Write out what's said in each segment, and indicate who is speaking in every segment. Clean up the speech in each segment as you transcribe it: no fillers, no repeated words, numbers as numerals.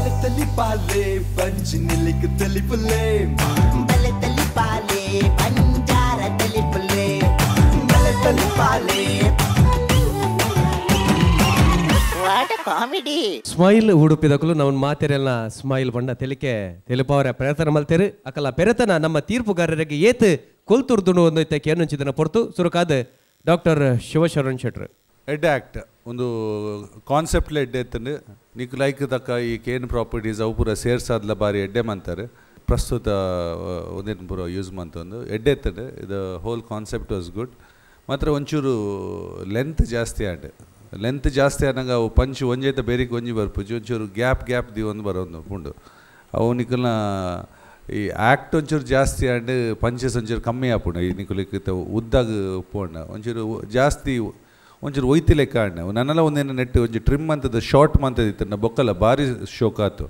Speaker 1: ಬಲೆ ಬಂಜಿ ನಿಲಿಕ್ ತೆಲಿಪುಲೆ
Speaker 2: ಬಲೆ ತಲಿಪಾಲೆ ಬಂಜಾರ ತೆಲಿಪುಲೆ
Speaker 1: ಬಲೆ ತಲಿಪಾಲೆ.
Speaker 2: What comedy.
Speaker 3: Smile ಉಡುಪಿದಕಲು ನಾವು ಮಾತೆರೆಲ್ಲ ಸ್ಮೈಲ್ ಬಣ್ಣ ತೆಲಿಕೆ ತೆಲುಪವರ ಪ್ರಯತ್ನ ಮಲ್ತೇರು ಅಕಲ ಪೆರೆತನ ನಮ್ಮ ತೀರ್ಪುಗಾರರಿಗೆ ಏತ್ ಕೊಲ್ತುರ್ದುನು ಒಂದು ಕೇನುಂಚಿದನ ಪೊರ್ತು ಸುರುಕಾದ ಡಾಕ್ಟರ್ ಶಿವಶರಣ್ ಶೆಟ್ರು.
Speaker 4: ಎಡ್ಡೆ ಆ್ಯಕ್ಟ್ ಒಂದು ಕಾನ್ಸೆಪ್ಟ್ಲೆ ಎಡ್ಡೆ ಎತ್ತಂಡು ನಿಕ್ ಲೈಕ್ ತಕ್ಕ ಈ ಕೇನ್ ಪ್ರಾಪರ್ಟೀಸ್ ಅವು ಪೂರ ಸೇರ್ಸಾದ್ಲ ಬಾರಿ ಎಡ್ಡೆ ಮಂತಾರೆ ಪ್ರಸ್ತುತ ಒಂದೇನು ಪೂರ ಯೂಸ್ ಮಂತೊಂದು ಎಡ್ಡೆ ಎತ್ತಂಡು. ಇದು ಹೋಲ್ ಕಾನ್ಸೆಪ್ಟ್ ವಾಸ್ ಗುಡ್. ಮಾತ್ರ ಒಂಚೂರು ಲೆಂತ್ ಜಾಸ್ತಿ ಆಂಡ್. ಲೆಂತ್ ಜಾಸ್ತಿ ಆನಾಗ ಅವು ಪಂಚ್ ಒಂಜೈತ ಬೇರಿಗೆ ಒಂಜಿ ಬರ್ಪುಜಿ ಒಂಚೂರು ಗ್ಯಾಪ್ ಗ್ಯಾಪ್ the ಒಂದು ಬರೋದು ಪುಂಡು ಅವು ನಿಕಲ್ನ ಈ ಆ್ಯಕ್ಟ್ ಒಂಚೂರು ಜಾಸ್ತಿ ಆಂಡ್ ಪಂಚಸ್ ಒಂಚೂರು ಕಮ್ಮಿ ಆಪುಂಡು. ಈ ನಿಕುಲಿಕ್ ಉದ್ದಾಗ ಪೋಂಡ ಒಂಚೂರು ಜಾಸ್ತಿ ಒಂಚೂರು ಒಯ್ತಿ ಲೆಕ್ಕ ಆಂಡ್ ನನ್ನೆಲ್ಲ ಒಂದೇನು ನೆಟ್ಟು ಒಂಜಿ ಟ್ರಿಮ್ ಅಂತದ್ದು ಶಾರ್ಟ್ ಮಂತದ್ದು ಇತ್ತಂಡ ಬೊಕ್ಕಲ್ಲ ಭಾರಿ ಶೋಕಾತು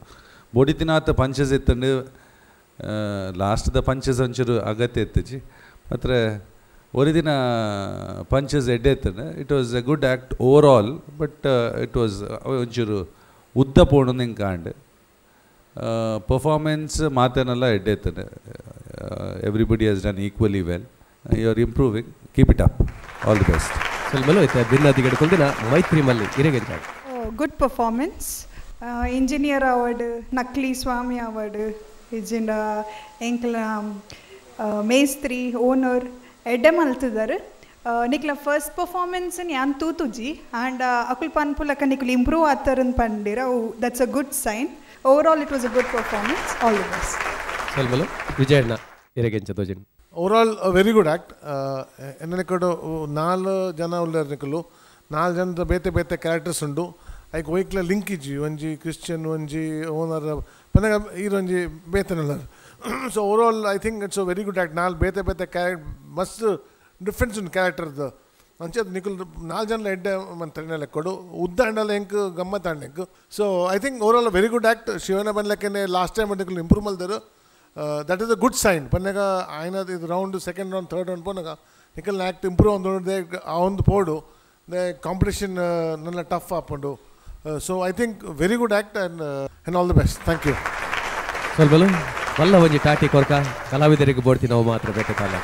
Speaker 4: ಬೊಡಿತಿನಾತ ಪಂಚಸ್ ಇತ್ತಂಡು ಲಾಸ್ಟ್ದ ಪಂಚಸ್ ಒಂಚೂರು ಅಗತ್ಯ ಇತ್ತಜಿ ಮಾತ್ರ ಒರಿದಿನ ಪಂಚಸ್ ಎಡ್ಡೆ ಇತ್ತಂಡು. It was a good act overall but it was ಒಂಚೂರು ಉದ್ದ ಪೋಣು ಹಿಂಗೆ ಆಂಡ್. ಪರ್ಫಾರ್ಮೆನ್ಸ್ ಮಾತೇನೆಲ್ಲ ಎಡ್ಡೆ ಇತ್ತಂಡು. Everybody has done equally well. You are improving, keep it up, all the best.
Speaker 3: ಸ್ವಲ್ಪ ಐತೆ ಭಿನ್ನಾದಿಗಡೆ ಕೊಲ್ದಿನ ಮೈತ್ರಿ ಮಲ್ಲಿ ಇರೆಗೆ.
Speaker 5: Good performance. Engineer award ನಕ್ಲಿ ಸ್ವಾಮಿ ಅವಾರ್ಡ್ ಇಜ್ಜಿಂಡ ಎಂಕ್ಲ ಮೇಸ್ತ್ರಿ ಓನರ್ ಎಡ್ಡೆ ಮಲ್ತಿದ್ದಾರೆ. ನಿಕ್ಲ ಫಸ್ಟ್ ಪರ್ಫಾರ್ಮೆನ್ಸ್ ಯಾನ್ ತೂತುಜಿ ಆ್ಯಂಡ್ ಅಕುಲ್ ಪನ್ಪುಲಕ ನಿಕ್ಲು ಇಂಪ್ರೂವ್ ಆತಾರನ್ ಪಂಡಿರ ಅವು that's a good sign. Overall it was a good performance, all the best.
Speaker 3: ಸ್ವಲ್ಪ Vijayanna ಇರೆಗೆಂಚ ತೋಜಿನ್.
Speaker 6: Overall very good act. ಎನ್ನನೆ ಕಡೆ ನಾಲ್ ಜನ ಉಳ್ಳಾರ್ ನಿಕಲು ನಾಲ್ ಜನದ ಬೇತೆ ಬೇತೆ ಕ್ಯಾರೆಕ್ಟರ್ಸ್ ಉಂಡು. ಐಕ್ ಒಯ್ಕ್ಲ ಲಿಂಕ್ ಇಜ್ಜಿ ಒಂಜಿ ಕ್ರಿಶ್ಚಿಯನ್ ಒಂಜಿ owner Pannaga ಈರೊಂಜಿ ಬೇತನ. So overall I think it's a very good act. ನಾಲ್ ಬೇತೆ ಬೇತೆ ಕ್ಯಾರೆಕ್ಟ್ ಮಸ್ತ್ ಡಿಫ್ರೆನ್ಸ್ ಉಂಡು ಕ್ಯಾರೆಕ್ಟರ್ದು ಅಂಚೆ ನಿಕುಲ್ ನಾಲ್ ಜನ ಎಡ್ಡೆ ಮಂತ್ರಿನ ಲೆಕ್ಕೊಡು ಉದ್ದ ಅಂಡಲ ಎಂಕ್ ಗಮ್ಮತ್ ಅಂಡ ಎಂಕ್. So I think overall very good act. ಶಿವನ ಬನ್ಲೆಕ್ಕನೆ ಲಾಸ್ಟ್ ಟೈಮ್ ನಿಕುಲ್ ಇಂಪ್ರೂವ್ ಮಲ್ದರು. That is a good sign. ಪನ್ನಗ ಆಯ್ನ ಇದು round second round third round ಪೋನಾಗ ನಿಕಲ್ನ ಆ್ಯಕ್ಟ್ ಇಂಪ್ರೂವ್ ಅಂದು ಆ ಒಂದು ಪೋಡು ದೆ ಕಾಂಪಿಟೇಷನ್ ನನ್ನ ಟಫ್ ಆಪುಂಡು. So I think very good act and all the best. Thank you.
Speaker 3: ಸ್ವಲ್ಪ ಮಲ್ಲ ಒಂಜಿ ಟಾಟಿ ಕೊರ್ಕ ಕಲಾವಿದರಿಗೆ ಬೋಡ್ತಿ ನಾವು ಮಾತ್ರ ಬೇಕಾಗಲ್ಲ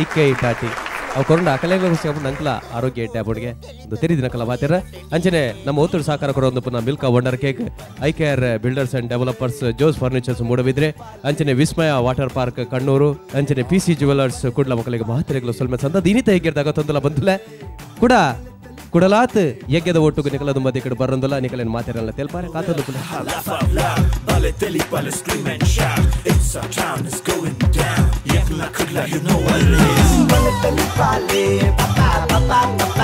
Speaker 3: ಇಕ್ಕೆ ಈ ಟಾಟಿ ಅವು ಕೊರಂಡ ಅಕಲೆಗಳ ನಂಕಲ ಆರೋಗ್ಯ ಎಡ್ಡೆ ಬೋಡಿಗೆ ಒಂದು ತೆರಿದಿನ ಕಲ ಮಾತಿರ. ಅಂಚನೆ ನಮ್ಮ ಒತ್ತಡ ಸಹಕಾರ ಕೊಡೋದು ಪುನಃ Milka wonder cake, I care builders and developers, Jose furnitures Moodbidri, ಅಂಚನೆ ವಿಸ್ಮಯ ವಾಟರ್ ಪಾರ್ಕ್ ಕಣ್ಣೂರು, ಅಂಚನೆ ಪಿ ಸಿ ಜುವೆಲರ್ಸ್ ಕುಡ್ಲ ಮಕ್ಕಳಿಗೆ ಮಾತ್ರೆಗಳು ಸ್ವಲ್ಪ ಸಂದ ದಿನಿತ ಹೇಗಿರ್ದಾಗ ತೊಂದಲ ಬಂದುಲೆ ಕೂಡ ಕುಡಲಾತ್ ಯಜ್ಞದ ಒಟ್ಟುಗು ನಿಕಲದ ಮಧ್ಯೆ ಕಡೆ ಬರಂದಲ್ಲ ನಿಕಲೇನು ಮಾತಿರಲ್ಲ ತೆಲ್ಪಾರೆ ಕಾತದ್ದು ಪುನಃ.
Speaker 1: ಬಲೆ ತಲಿಪಾಲೆ ಪಾ ಪಾ ಪಾ.